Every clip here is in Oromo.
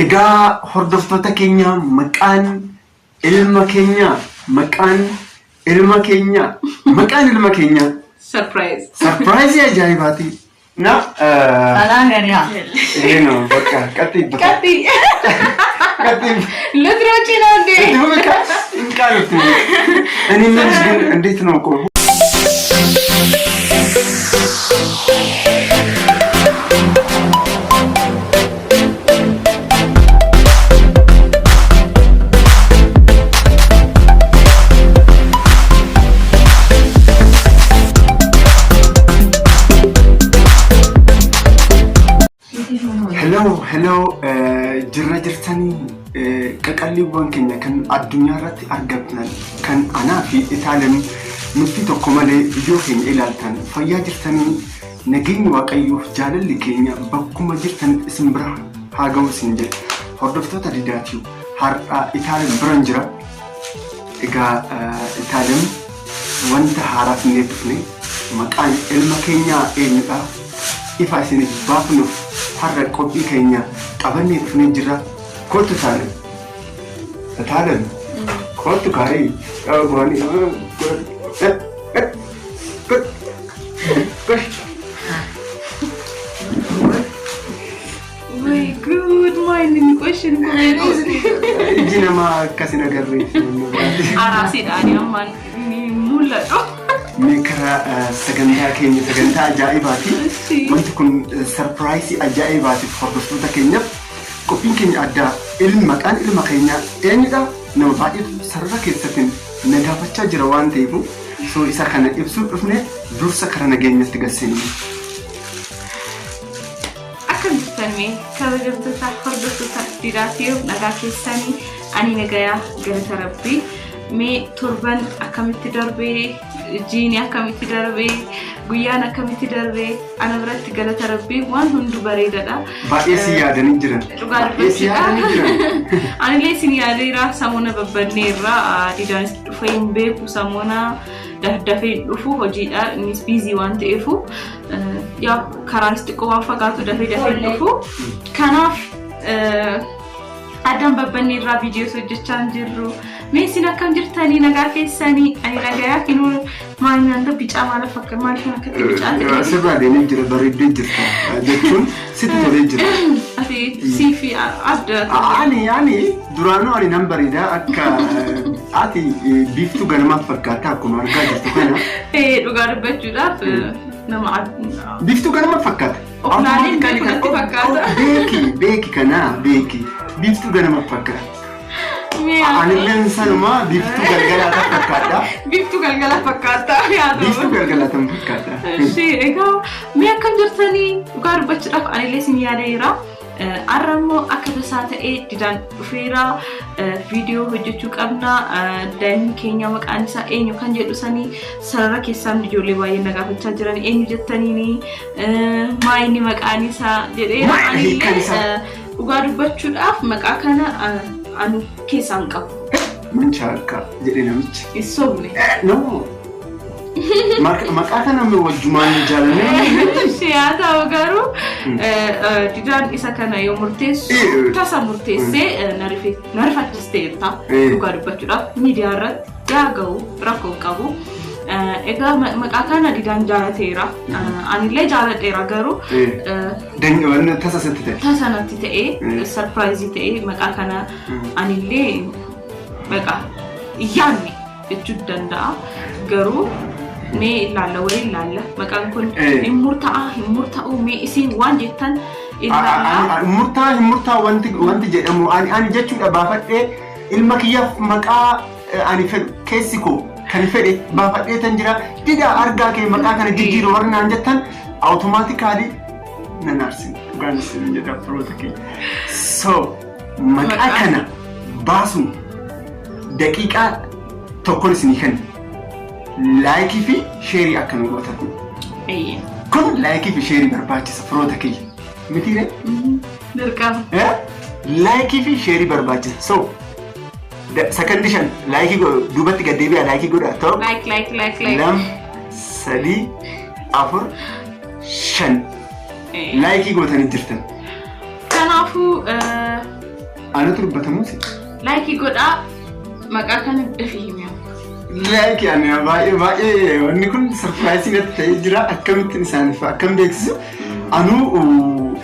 Egaa hordoftoota keenya, maqaan ilma keenya, maqaan ilma keenya, maqaan ilma keenya Surprise. Surprise ajaa'ibaati. Na ይሄ ነው በቃ። ቀጥይበት። ቀጥይ። ቀጥይበት። ልትሮጪ ነው እንዴ? እንቃሉት። እኔ የምልሽ ግን እንዴት ነው እኮ? Hello, hello, jirra jirtanii, qaqalliiwwan keenya kan addunyaa irratti argamtan, kan anaa fi Itaaleen nuffii tokko malee viidiyoo keenya ilaaltan, fayyaa jirtanii? Nageenyi Waaqayyoof jaalalli keenya bakkuma jirtanitti isin bira haa ga'u isin jedha. Hordoftoota Didaatii, har'a Itaaleen biran jira. Egaa Itaaleen wanta haaraa finnee dhufne, maqaan ilma keenyaa eenyudha? Ifa isiniif baafnuuf har'a qophii keenya qabannee dhufnee jirra. Kottu Itaaleen. Itaaleen. Kottu kaayii. Gooni. Gosh. ወይ ጉድ! ማይንን ቆሽን Iji namaa akkasin agarree. Araasiidha ani ammaan ni mul'atu. Mee karaa sagantaa keenya, sagantaa ajaa'ibaati. Wanti kun surprise ajaa'ibaatiif hordoftoota keenyaaf qophiin keenya addaa ilmi maqaan ilma keenyaa eenyudha? Nama baay'eetu sarara keessatti na gaafachaa jira waan ta'eef, so isa kana ibsuuf dhufne. Dursa kara nageenyatti galsinu. Akkam jirtan mee, kabajamtoota hordoftoota Didaatiif? Nagaa keessanii? Ani nagayaa, galata Rabbii. Mee torban akkamitti darbee, jiini akkamitti darbee, guyyaan akkamitti darbee? Ana biratti galata Rabbii waan hundu bareedadha. Baay'ee si yaadanii jiran. Dhugaa Baay'ee si yaadanii jiran. Anillee isin yaadeera. Samoona babbanneerra, Didaanis dhufee hin beeku. Samoona dafdafee hin dhufu, hojiidha, innis busy waan ta'eefu, yaa karaanis xiqqoo waan fagaatu dafee dafee hin dhufu. Kanaaf addaan babbanneerraa, viidiyoos hojjechaa hin jirru. Mee isin akkam jirtanii? Nagaa keessanii? Ani nagayaa. Kinuu maal nyaata bicaa maal fakka maal kan akkatti bicaa ta'e? Sirraa deemee jira, bareeddee jirta jechuun sitti tolee jira. Ati siifi adda. Ani duraanuu ani nan bareeda. Akka ati biiftuu ganamaaf fakkaata akkuma argaa jirtu kana. Dhugaa dubbachuudhaaf nama Biiftuu ganamaaf fakkaata. Of laaleen beeku natti fakkaata. Beeki, beeki, kana beeki, biiftuu ganamaaf fakkaata. Anilleen sanuma, biiftuu galgalaa fakkaata. Biiftuu galgala fakkaata. Biiftuu galgalaa tan fakkaata. Egaa mee akkam jirtanii? Dhugaa dubbachuudhaaf anillee isin yaadeera. Har'a immoo akka tasaa ta'ee Didaan dhufeera, viidiyoo hojjechuu qabna. Daa'imni keenya maqaan isaa eenyu kan jedhu sanii sarara keessaan ijoollee baay'ee na gaafachaa jiran, eenyu jettaniini, maa inni maqaan isaa jedhee. Anillee dhugaa dubbachuudhaaf maqaa kana anu keessaa hin qabu. Manchaakka jedhe namichi. Hin sobne. No. Maqaa kana wajjumaan jaalannee. Haa ta'u garuu Didaan isa kana yoo murteessu tasa murteessee na rifachiisteerta. Dhugaa dubbachuudhaaf miidiyaa irratti yaa ga'u rakkoo hin qabu. Egaa maqaa kana Didaan jaalateera. Anillee jaaladheera garuu. Tasa sitti ta'e. Tasa natti ta'ee, surprise ta'ee, maqaa kana anillee maqaa yaanne jechuu danda'a. Garuu mee ilaalla, waliin ilaalla. Maqaan kun hin murtaa'a, hin murtaa'u, mee isin waan jettan ilaalla. Murtaa hin murtaa wanti jedhamu ani jechuudha baafadhee ilma kiyyaaf maqaa ani fedhu, keessi koo kan fedhe baafadhee tan jira. Dida, argaa kee, maqaa kana jijjiiru warri naan jettan automatically nan aarsin, dhugaan isin jedha firoota kiyya. So maqaa kana baasuun daqiiqaa tokkoon isinii kenna. Like fi share akka nu gootan. Kun like fi share barbaachisa, firoota kiyya. Mitiire? Dirqama. Like fi share barbaachisa. So sakandii 5 like duubatti gad deebi'aa, like godhaa. Tokko, Like, like, like, like. lama, sadii, afur, shan. Like gootanii jirtan. Kanaafuu Anatu dubbatamuusi. Like godhaa, maqaa kana dafii himi. Like ani baay'ee baay'ee wanni kun surprise natti ta'ee jira. Akkamittiin isaaniif akkam beeksisu anuu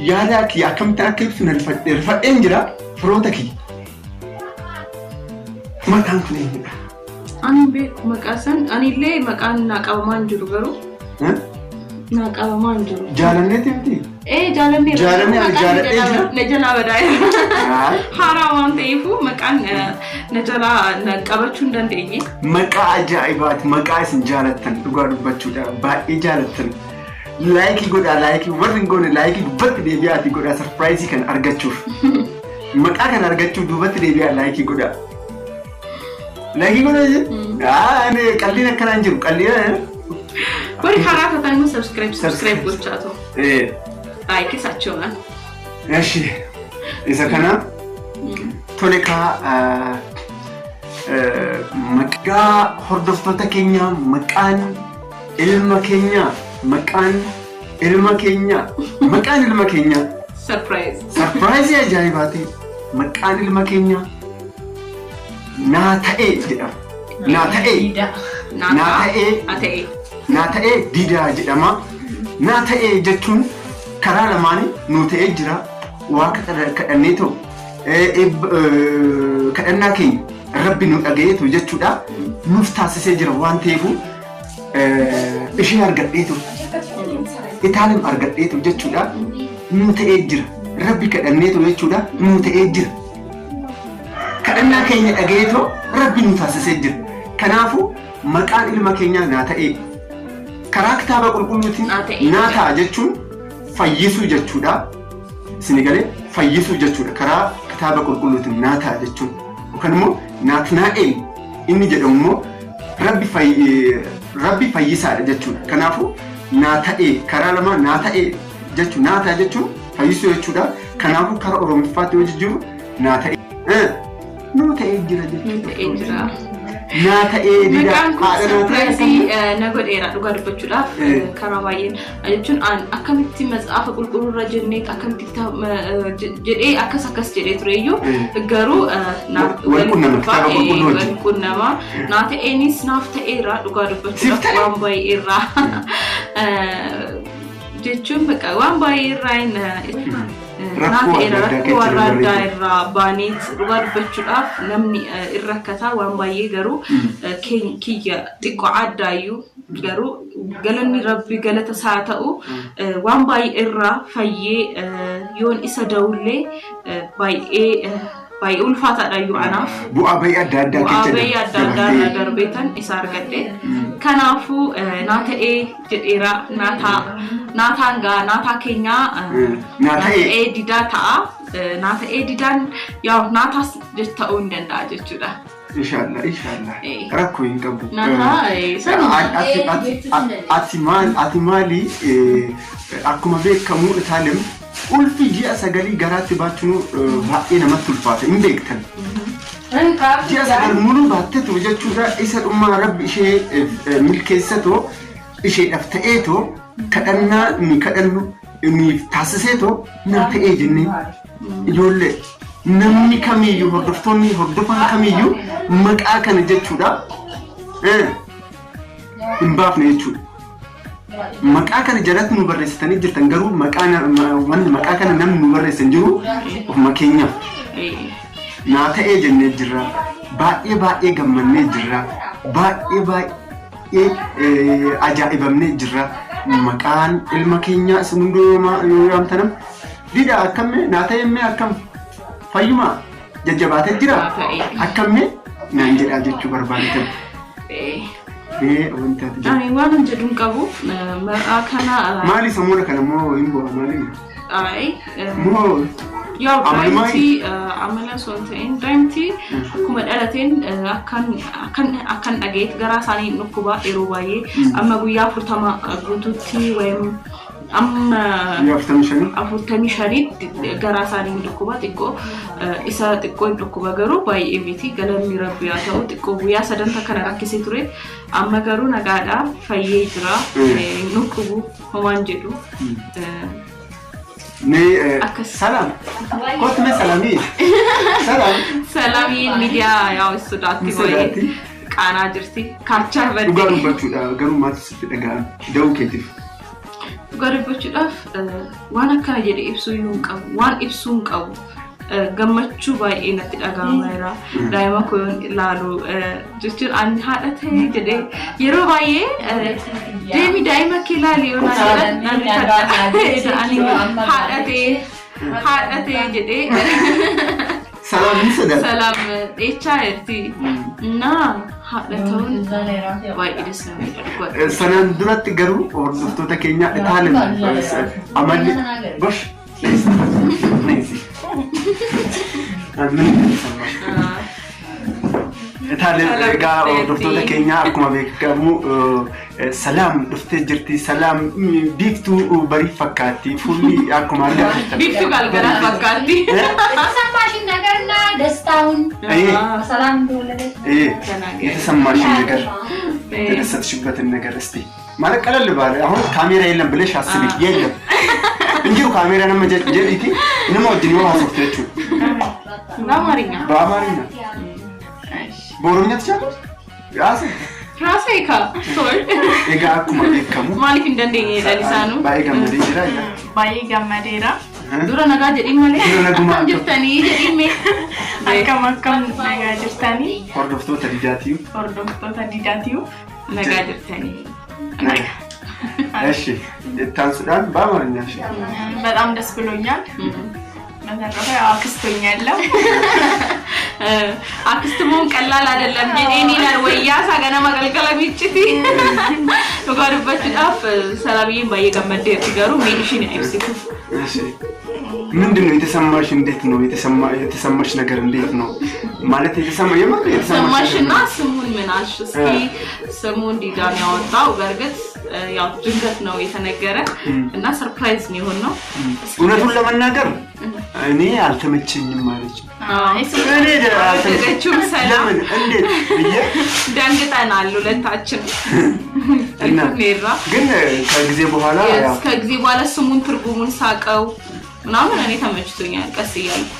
yaada kiyya akkamittiin akka ibsu na rifadheen jira, firoota kiyya. Maqaan kun eenyudha? Ani hin beeku maqaa san, anillee maqaan naa qabamaa hin jiru garuu. Naa qabamaa hin jiru. Jaalanneeti miti? Ee, jaalannee. Jaalannee, ani jaaladhee jira. Na jalaa badaa. Haaraa waan ta'eefu maqaan na jalaa na qabachuu hin dandeenye. Maqaa ajaa'ibaati. Maqaa isin jaalattan, dhugaa dubbachuudha. Baay'ee jaalattan. Like godhaa, like warri hin goone like dubbatti deebi'aati godhaa, surprise kana argachuuf. Maqaa kana argachuuf duubatti deebi'aa like godhaa. Like godhaa jechuun? Ani qalliin akkanaa hin jiru. Qalliin. Warri haaraa taatan immoo subscribe subscribe gochaa ta'u. Like achumaan. Eshi, isa kana tole kaa, maqaa hordoftoota keenya, maqaan ilma keenya, maqaan ilma keenya, maqaan ilma keenya. Surprise. Surprise ajaa'ibaati. Maqaan ilma keenya naa ta'ee jedhama. Naa ta'ee. Naa ta'ee. Naa ta'ee. Naa ta'ee Diidaa jedhama. Naa ta'ee jechuun karaa lamaanii nuu ta'ee jira. Waaqa kadhannee ta'u kadhannaa keenya Rabbi nu dhagayeetu jechuudha. Nuuf taasisee jira waan ta'eefu ishee argadheetu, itaalim argadheetu jechuudha. Nuu ta'ee jira. Rabbi kadhanneetu jechuudha. Nuu ta'ee jira. Kadhannaa keenya dhagayeetoo Rabbi nu taasisee jira. Kanaafuu maqaan ilma keenyaa naa ta'ee. Karaa kitaaba qulqulluutiin Naa ta'ee. Naa ta'a jechuun fayyisuu jechuudha. Isin galee, fayyisuu jechuudha. Karaa kitaaba qulqulluutiin naa ta'a jechuun. Yookaan immoo Naatnaa'el inni jedhamu immoo Rabbi fayyisaadha jechuudha. Kanaafuu naa ta'ee karaa lamaa naa ta'ee jechuun, naa ta'a jechuun fayyisuu jechuudha. Kanaafuu karaa Oromiffaatti yoo jijjiiru naa ta'ee. Nuu ta'ee jira Nuu jechuudha. ta'ee jira. Naa ta'ee Diidaa. Maqaan kun Haadha naa ta'ee surprise akkam? na godheera dhugaa dubbachuudhaaf, karaa baay'een jechuun an akkamitti matsaafa qulqulluurra jennee akkamitti kitaaba jedhee akkas akkas jedhee tureyyuu garuu naaf Wal qunnama, kitaaba qulqulluu wajjin. Wal qunnama. Naa ta'eenis naaf ta'eera dhugaa Siif dubbachuudhaaf ta'e? waan baay'eerraa jechuun bakka waan baay'eerraa hin naa Rakkoo ta'eera adda addaa rakkoo keessa adda addaa darbarreetu. Irraa baaneet dhugaa dubbachuudhaaf namni irra rakkataa waan baay'ee garuu kiyya xiqqoo addaayyuu garuu galanni Rabbi galata isaa ta'u, waan baay'ee irraa fayyee yoon isa da'ullee baay'ee baay'ee ulfaataadha iyyuu anaaf. Bu'aa bayii adda addaa Bu'aa keessa bayii adda addaa irra dabartee. Darbeetan isa argadhe. Kanaafuu naa ta'ee jedheera, naa gaa naataa keenyaa Naa ta'ee. Ta'ee Didaa ta'a. Naa ta'ee Didaan yaa naataas ta'uu hin danda'a jechuudha. Inshallah, inshallah. Rakkoo hin qabu. Naataa sanuma. Ati maali, akkuma beekamu Itaalem ulfi ji'a 9 garaatti baachuun baay'ee namatti ulfaata, hin beektan. Ji'a 9 muluu baattetu jechuudha, isa dhumaa Rabbi ishee milkeessatoo isheedhaaf ta'eetoo kadhannaa ni kadhannu niif taasiseetoo naa ta'ee jennee, ijoollee namni kamiyyuu, hordoftoonni hordofan kamiyyuu maqaa kana jechuudha hin baafne jechuudha. Maqaa kana jalatti nu barreessitanii jirtan garuu maqaa wanni maqaa kana namni nu barreessan jiru ofuma keenyaaf. Naa ta'ee jennee jirra. Baay'ee baay'ee gammannee jirra. Baay'ee baay'ee ajaa'ibamnee jirra. Maqaan ilma keenyaa isin hunduu yoo yaamtanam Dida akkammee, naa ta'e mee, akkam, fayyumaa, jajjabaatee jira, Naa ta'ee. Akkammee naan jedhaa jechuu barbaadetan. Mee wanti ati jettu. Ani waan hin jedhu hin qabu. Maqaa kana Maali samuuna kana moo hin bu'a maali? Ay, Moo yaa amalumaa? Daa'imti amala osoo hin ta'in daa'imti akkuma dhalateen akkan akkan akkan dhagayetti garaa isaanii hin dhukkuba yeroo baay'ee amma guyyaa 40 guutuutti wayim amma Guyyaa 45. 45tti garaa isaanii hin dhukkuba xiqqoo, isa xiqqoo hin dhukkuba garuu baay'ee miti, galanni Rabbi haa ta'u, xiqqoo guyyaa sadanta kana rakkisee ture, amma garuu nagaadha, fayyee jira, hin dhukkubu homaan jedhu. Mee Akkas. ሰላም kottu mee ሰላምii ሰላም. Salaamiin miidiyaa yaa sodaatti Sodaatti. wayii qaanaa jirti. Kaachaa Dhugaa baddee. dubbachuudha garuu maaltu sitti dhaga'ame da'uu keetiif? Dhugaa dubbachuudhaaf waan akkana jedhe ibsuu iyyuu hin qabu. Waan ibsuu hin qabu. Gammachuu baay'ee natti dhaga'ameera. Daa'ima koo yoon ilaalu jechuun ani haadha ta'e jedhee yeroo baay'ee deemi daa'ima kee ilaali yoo naan jedhan nan rifadha. Ani haadha ta'e jedhee. ሰላም ni sodaata. ሰላም dheechaa jirti. እና haadha ta'uun baay'ee das nama jedha dhugaa. Sanaan duratti garuu hordoftoota keenya itaaleen amalli gosh ነይሲ ምን ተሰማሽ? Itaaleen egaa hordoftoota keenya akkuma beekamu Salaam dhuftee jirti. Salaam biiftuu barii fakkaatti. Fuulli akkuma argaa jirtan. Biiftuu galgalaa fakkaatti. የተሰማሽን ነገርና ደስታውን ሰላም እንደወለደች የተሰማሽን ነገር የተደሰትሽበትን ነገር እስቲ ማለት ቀለል ባለ አሁን ካሜራ የለም ብለሽ አስቢ። የለም እንጂ ካሜራ nama jedhiti nama wajjin yoo haasofte jechuudha. በአማርኛ? በአማርኛ። በኦሮምኛ ትችላለሽ? ራሴ Raasee kaa tol. Egaa akkuma beekamu Maaliif hin dandeenye jedhan isaanuu? Baay'ee gammadee jira egaa. Baay'ee gammadeera. Dura nagaa jedhin malee. Dura nagumaa. Akkam jirtanii jedhin mee. Akkam akkam nagaa jirtanii? Hordoftoota Didaatiyu. Hordoftoota Didaatiyu. Nagaa jirtanii. እሺ ittaansuudhaan በአማርኛ እሺ። በጣም ደስ ብሎኛል። በተረፈ ያው አክስት ሆኛለሁ። አክስት መሆን ቀላል አይደለም jedheen ilaal wayyaa ganama galgala miicciti. Dhugaa dubbachuudhaaf Salaamiyyeen baay'ee gammaddeerti garuu mee ishiin ibsitu. እሺ ምንድን ነው የተሰማሽ? እንዴት ነው የተሰማሽ ነገር እንዴት ነው ማለት የተሰማ የምር የተሰማሽ ሰማሽና ነገር? ስሙን ምን አልሽ? እስኪ ስሙን ዲዳን ያወጣው በእርግጥ ያው ድንገት ነው የተነገረ እና surprise ነው የሆነው። እውነቱን ለመናገር እኔ አልተመቸኝም ማለች። እኔ አልወደደችውም ሰላም። ለምን እንዴት ብዬ ደንግጠናል ሁለታችን። እና ሜራ ግን ከጊዜ በኋላ ያው ከጊዜ በኋላ ስሙን ትርጉሙን ሳቀው ምናምን እኔ ተመችቶኛል። ቀስ እያልኩ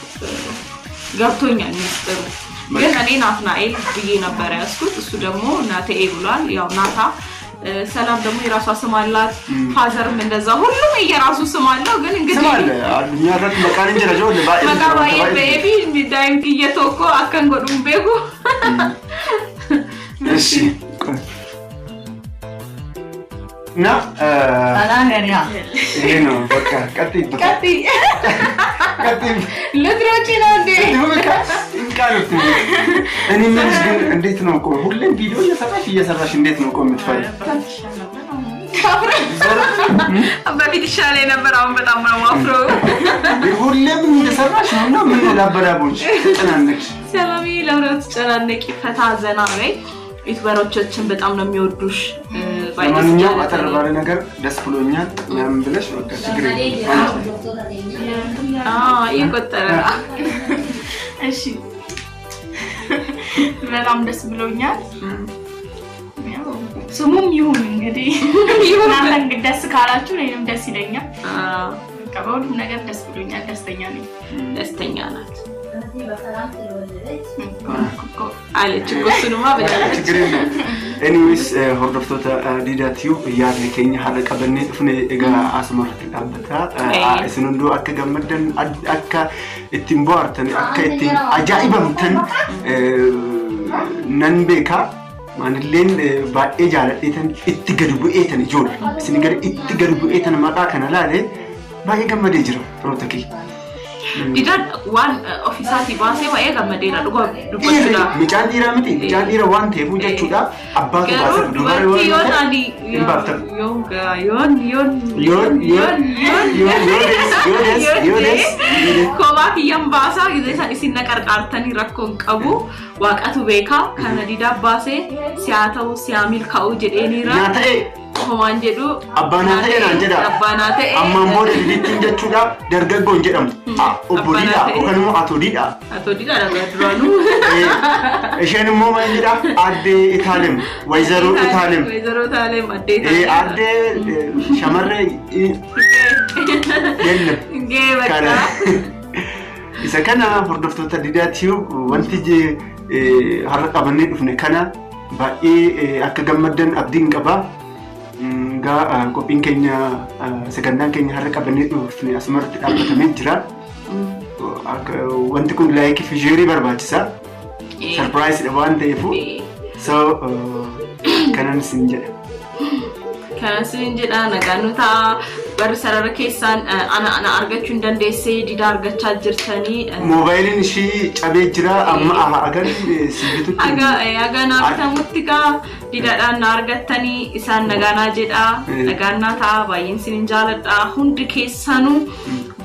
ገብቶኛል ሚስጥሩ። ግን እኔ ናትናኤል ብዬ ነበር ያዝኩት፣ እሱ ደግሞ ናትኤ ብሏል። ያው ናታ ሰላም ደግሞ የራሷ ስም አላት። Father ም እንደዛ ሁሉም የራሱ ስም አለው። ግን ስም እንግዲህ አለ addunyaa irratti maqaan hin jira ijoollee baay'ee maqaa baay'ee ba'ee fi daa'imti kiyya tokko akkan godhu hin beeku. እሺ እና ይሄ ነው በቃ። ቀጥይበት። ቀጥይ። ቀጥይ። ልትሮጪ ነው እንዴ? እኔ የምልሽ ግን እንዴት ነው ቆይ ሁሌም ቪዲዮ እየሰራሽ እየሰራሽ እንዴት ነው ቆይ የምትፈሪው? በፊት ይሻለኝ ነበር፣ አሁን በጣም ነው የማፍረው። ሁሌም እንደሰራሽ ነው እና ምን ላበላቦች ተጨናነቅሽ? ሰላምዬ ለምን ትጨናነቂ? ፈታ ዘና በይ። YouTuber ኦቻችን በጣም ነው የሚወዱሽ። ለማንኛውም አጠር ባለ ነገር ደስ ብሎኛል ምናምን ብለሽ በቃ ችግር የለም። እየቆጠረ ነው። እሺ በጣም ደስ ብሎኛል። ያው ስሙም ይሁን እንግዲህ እናንተ እንግዲህ ደስ ካላችሁ እኔንም ደስ ይለኛል። በቃ በሁሉም ነገር ደስ ብሎኛል። ደስተኛ ነኝ። ደስተኛ ናት በሰላም ስለወለደች አለች እኮ እሱንማ በጣም ችግር የለም። Anyways, hordoftoota Diidaa Tube, yaadni keenya har'a qabannee dhufne egaa asumarratti dhaabbata. Isin hunduu akka gammaddan, akka ittiin bohaartan, akka ittiin ajaa'ibamtan nan beeka. Anilleen baay'ee jaaladheetan itti gadi bu'eetan ijoollee. Isin gadi itti gadi bu'eetan maqaa kana laalee baay'ee gammadee jira firoota kiyya. Didaan waan ofiisaatii baasee baay'ee gammadeera dhugaa dubbachuudhaaf. Mucaan dhiiraa miti. Mucaan dhiira waan ta'eef jechuudha. Abbaatu Garuu baasee dubara dubartii yoo yoon ta'e ani hin baaftan. Yoon yoon yoon Yoon yoon yoon yoo dees yoo dees yoo dees yoo dees. Kophaa kiyyan baasaa gisee san isin na qarqaartanii rakkoon qabu waaqatu beekaa kana didaa baasee siyaa ta'u siyaa milkaa'u jedheeniira. Naa ta'e. Homaan jedhu. Abbaa naa ta'e naan jedha. Abbaa naa ta'e. Ammaan booda didittiin jechuudha dargaggoon jedhamu. Obbo Abbaa naa Diidhaa ta'e. yookaan immoo Atoo Diidhaa. Atoo Diidhaa dha duraanuu. Isheen immoo maal jedha Addee Itaalem Wayzaroo Itaalem. Wayzaroo Itaalem addee Itaalem. Addee shamarree የለም. Gee bakka. Isa kana hordoftoota Didaa Tube, wanti har'a qabannee dhufne kana baay'ee akka gammaddan abdiin qaba. Egaa qophiin keenya, sagantaan keenya har'a qabannee dhufne asumarratti dhaabbatamee jira. Wanti kun like fi share barbaachisa. Surprise waan ta'eefu. So kanan isin jedha. Kanan isin jedha, nagaan nu ta'a. Warri sarara keessaan ana argachuu hin dandeessee Didaa argachaa jirtanii. Moobaayiliin ishii cabee jira, amma agan si bitutti. Haga naa bitamutti gaa Didaadhaan na argattanii isaan nagaanaa jedha. Nagaan naa ta'a, baay'een isin jaaladha. Hundi keessanuu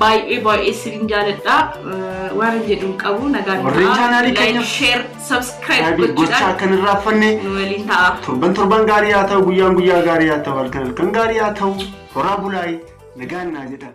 baay'ee baay'ee isin jaaladha. Waan jedhu hin qabu, nagaan nu Warreen ta'a. chaanaalii Like, keenyaaf share, subscribe gocha gochuudhaan akka hin irraanfanne. nu waliin ta'a. Torban torban gaarii haa ta'u, guyyaan guyyaa gaarii haa ta'u, halkan halkan gaarii haa ta'u, horaa bulaayii, nagaan naa jedha.